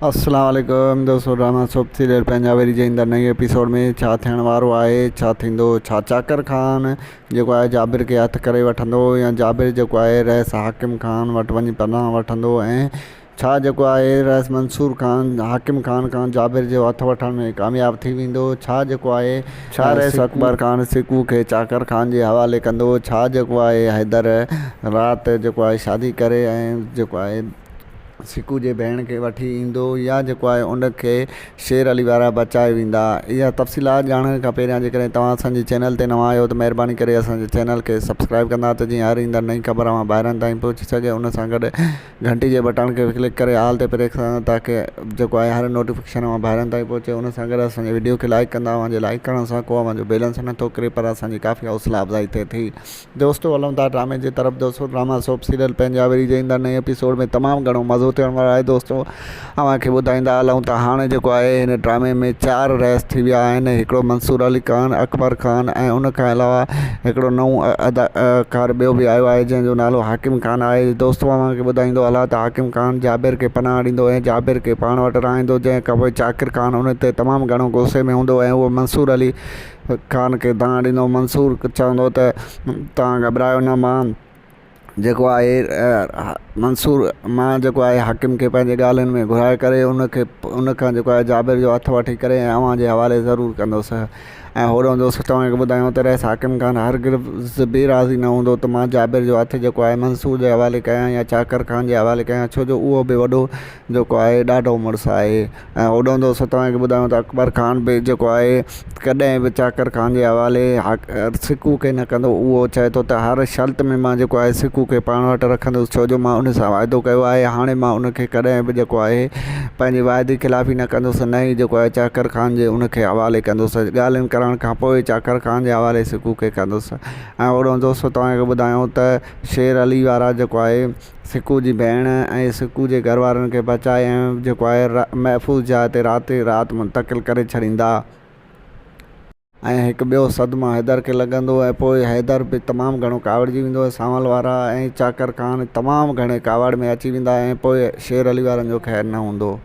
السلام عليڪم دوستو ڊراما سوپ سيريل پنهنجا وري جي ايندڙ نئين ايپيسوڊ ۾ ڇا ٿيڻ وارو آهي ڇا ٿيندو ڇا چاڪر خان جيڪو آهي جابر کي هٿ ڪري وٺندو يا جابر جيڪو آهي رئيس حاڪم خان وٽ وڃي پناهه وٺندو ۽ ڇا جيڪو آهي رئيس منصور خان حاڪم خان کان جابر جو هٿ وٺڻ ۾ ڪامياب ٿي ويندو ڇا جيڪو آهي ڇا رئيس اڪبر خان سڪو کي چاڪر خان جي حوالي ڪندو ڇا جيڪو آهي حيدر رات جيڪو آهي شادي ڪري ۽ جيڪو آهي سڪو جي ڀيڻ کي وٺي ايندو يا جيڪو آهي ان کي شير علي وارا بچائي ويندا. اها تفصيلات ڄاڻڻ کان پهريان جيڪڏهن توهان اسان جي چينل تي نوان آهيو ته مهرباني ڪري اسان جي چينل کي سبسڪرائب ڪندا ته جيئن هر ايندڙ نئين خبر اوهان ڀائرن تائين پهچي سگهي ان سان گڏ گهنٽي جي بٽڻ کي ڪلڪ ڪري آل تي پريس ڪندا تاڪه جيڪو آهي هر نوٽيفڪيشن اوهان ڀائرن تائين پهچي ان سان گڏ اسان جي وڊيو کي لائڪ ڪندا اوهان جي لائڪ ڪرڻ سان ڪو اوهان جو بيلنس نٿو ڪري پر اسان جي ڪافي حوصلا افزائي ٿئي ٿي. دوستو هلون ٿا ڊرامي جي طرف دوستو ڊراما سوپ سيريل پنهنجا وري جي ايندڙ نئين ايپيسوڊ ۾ تمام گهڻو مزو ٿيڻ وارو آهي دوستو اوهان کي ٻڌائيندا هلون ته هاڻي جيڪو آهي هن ڊرامي ۾ چار رئيس ٿي ويا آهن هڪڙو منصور علي خان اڪبر خان ۽ ان کان علاوه هڪڙو نئون اداڪار ٻيو به آيو آهي جنهن جو نالو حاڪم خان آهي دوستو اوهان کي ٻڌائيندو هلان ته حاڪم خان جابر کي پناهه ڏيندو ۽ جابر کي پاڻ وٽ رهائيندو جنهن کان پوء چاڪر خان ان تي تمام گهڻو غصي ۾ هوندو ۽ اهو منصور علي خان کي دانهن ڏيندو منصور چوندو ته توهان گهٻرايو نه مان جيڪو آهي منصور مان جيڪو آهي حاڪم کي پنهنجي ڳالهين ۾ گهرائي ڪري ان کي ان کان جيڪو آهي جابر جو هٿ وٺي ڪري ۽ اوهان جي حوالي ضرور ڪندس ۽ هوڏانهن دوست توهان کي ٻڌايو ته رئيس حاڪم خان هرگز به راضي نه هوندو ته مان جابر جو هٿ جيڪو آهي منصور جي حوالي ڪيان يا چاڪر خان جي حوالي ڪيان ڇو جو اهو به وڏو جيڪو آهي ڏاڍو مڙس آهي ۽ هوڏانهن دوستو توهان کي ٻڌايان ته اڪبر خان به جيڪو آهي ڪڏهن به چاڪر خان جي حوالي سڪو کي نه ڪندو اهو چئي ٿو ته هر شرط ۾ مان جيڪو آهي سڪو کي پاڻ وٽ رکندس ڇو جو مان ان سان واعدو ڪيو آهي هاڻي مان ان کي ڪڏهن به جيڪو آهي پنهنجي واعدي خلافي نه ڪندس نه ئي جيڪو آهي چاڪر خان جي ان کي حوالي ڪندس ڳالهين ڪرڻ کان پوء چاڪر خان جي حوالي سڪو کي ڪندس ۽ هوڏانهن دوستو توهان کي ٻڌايان ته شير علي وارا جيڪو آهي سڪو جي ڀيڻ ۽ سڪو جي گهر وارن کي بچائي ۽ جيڪو آهي محفوظ جاء تي رات ئي رات منتقل ڪري ڇڏيندا. ۽ هڪ ٻيو صدمو حيدر کي لڳندو ۽ پوء حيدر به تمام گهڻو ڪاوڙجي ويندو ۽ سانول وارا ۽ چاڪر خان تمام گهڻي ڪاوڙ ۾ اچي ويندا ۽ پوء شير علي وارن جو خير نه هوندو.